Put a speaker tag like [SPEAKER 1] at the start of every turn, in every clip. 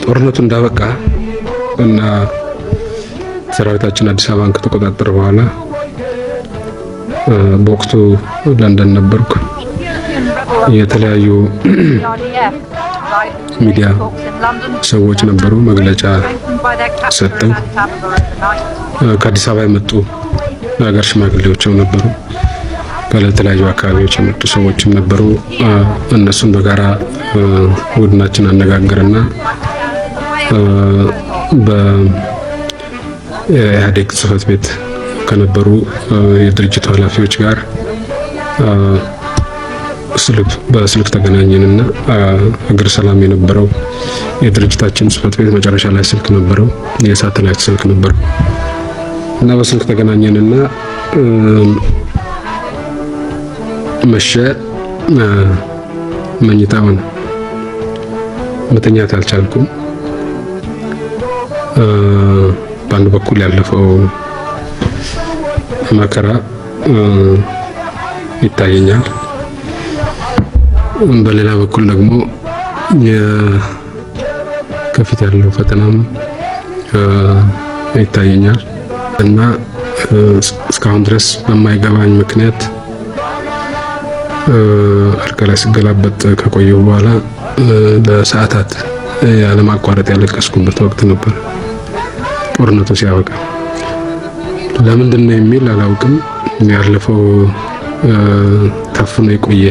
[SPEAKER 1] ጦርነቱ እንዳበቃ እና ሰራዊታችን አዲስ አበባን ከተቆጣጠረ በኋላ በወቅቱ ለንደን ነበርኩ። የተለያዩ ሚዲያ ሰዎች ነበሩ፣ መግለጫ ሰጠው። ከአዲስ አበባ የመጡ ሀገር ሽማግሌዎችም ነበሩ። ከተለያዩ አካባቢዎች የመጡ ሰዎችም ነበሩ። እነሱን በጋራ ቡድናችን አነጋገርና በኢህአዴግ ጽህፈት ቤት ከነበሩ የድርጅቱ ኃላፊዎች ጋር በስልክ ተገናኘንና ሀገር ሰላም የነበረው የድርጅታችን ጽህፈት ቤት መጨረሻ ላይ ስልክ ነበረው፣ የሳተላይት ስልክ ነበረው እና በስልክ ተገናኘንና መሸ። መኝታውን መተኛት አልቻልኩም። በአንድ በኩል ያለፈው መከራ ይታየኛል፣ በሌላ በኩል ደግሞ ከፊት ያለው ፈተናም ይታየኛል እና እስካሁን ድረስ በማይገባኝ ምክንያት አልጋ ላይ ስገላበጥ ከቆየሁ በኋላ ለሰዓታት ያለማቋረጥ ያለቀስኩበት ወቅት ነበር። ጦርነቱ ሲያበቃ ለምንድን ነው የሚል አላውቅም። ያለፈው ታፍኖ የቆየ፣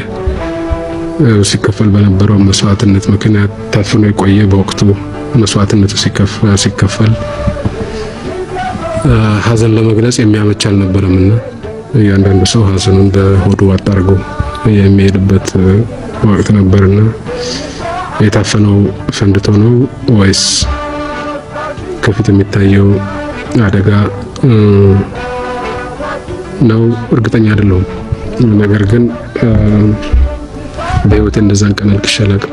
[SPEAKER 1] ሲከፈል በነበረው መስዋዕትነት ምክንያት ታፍኖ የቆየ፣ በወቅቱ መስዋዕትነቱ ሲከፈል ሀዘን ለመግለጽ የሚያመች አልነበረምና እያንዳንዱ ሰው ሀዘኑን በሆዱ ዋጥ አድርጎ የሚሄድበት ወቅት ነበርና የታፈነው ፈንድቶ ነው ወይስ ከፊት የሚታየው አደጋ ነው እርግጠኛ አይደለሁም። ነገር ግን በህይወቴ እንደዛን ቀን አልቅሼ አላውቅም።